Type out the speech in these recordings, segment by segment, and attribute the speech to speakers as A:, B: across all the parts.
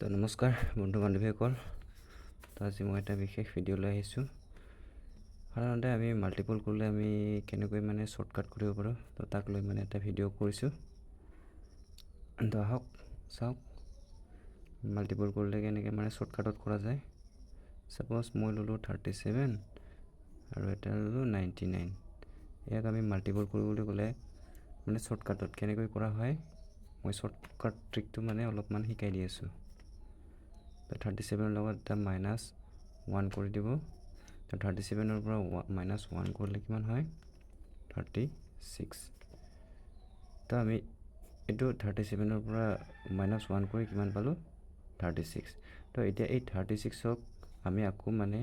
A: তো নমস্কাৰ বন্ধু বান্ধৱীসকল, তো আজি মই এটা বিশেষ ভিডিঅ' লৈ আহিছোঁ। সাধাৰণতে আমি মাল্টিপল কৰিলে আমি কেনেকৈ মানে শ্বৰ্টকাট কৰিব পাৰোঁ, তো তাক লৈ মানে এটা ভিডিঅ' কৰিছোঁ। তো আহক চাওক মাল্টিপল কৰিলে কেনেকৈ মানে শ্বৰ্টকাটত কৰা যায়। ছাপ'জ মই ল'লোঁ 37 আৰু এটা ল'লোঁ 99। ইয়াক আমি মাল্টিপল কৰিবলৈ গ'লে মানে শ্বৰ্টকাটত কেনেকৈ কৰা হয়, মই শ্বৰ্টকাট ট্ৰিকটো মানে অলপমান শিকাই দি আছোঁ। তো 37ৰ লগত এটা -1 কৰি দিব। তো 37ৰ পৰা -1 কৰিলে কিমান হয়? 36। তো আমি এইটো 37ৰ পৰা -1 কৰি কিমান পালোঁ? 36। তো এতিয়া এই 36ক আমি আকৌ মানে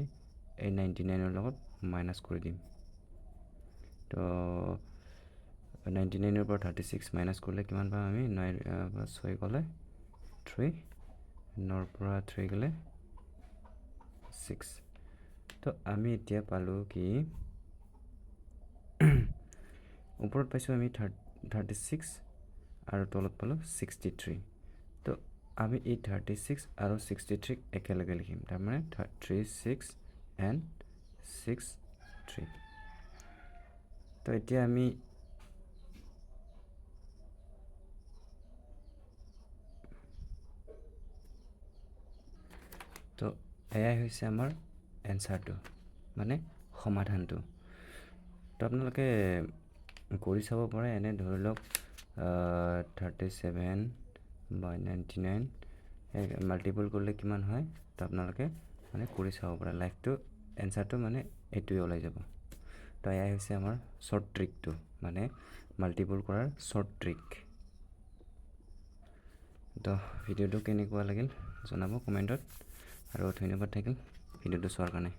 A: এই 99ৰ লগত মাইনাছ কৰি দিম। তো 99ৰ পৰা 36 মাইনাছ কৰিলে কিমান পাম আমি? 9 পৰা 6 গ'লে 3, 9ৰ পৰা 3 গ'লে 6। তো আমি এতিয়া পালোঁ কি, ওপৰত পাইছোঁ আমি 36 আৰু তলত পালোঁ 63। তো আমি এই 36 আৰু 63ক একেলগে লিখিম, তাৰমানে 3 6 এণ্ড 6 3। তো এতিয়া আমি তো এয়াই হৈছে আমাৰ এনচাৰটো, মানে সমাধানটো। তো আপোনালোকে কৰি চাব পাৰে। এনে ধৰি লওক 37 by 99 multiple কৰিলে কিমান হয়, তো আপোনালোকে মানে কৰি চাব পাৰে। লাইফটো এনচাৰটো মানে এইটোৱে ওলাই যাব। তো এয়াই হৈছে আমাৰ শ্বৰ্ট ট্ৰিকটো, মানে মাল্টিপল কৰাৰ শ্বৰ্ট ট্ৰিক। তো ভিডিঅ'টো কেনেকুৱা লাগিল জনাব কমেণ্টত, আৰু ধন্যবাদ থাকিল ভিডিঅ'টো চোৱাৰ কাৰণে।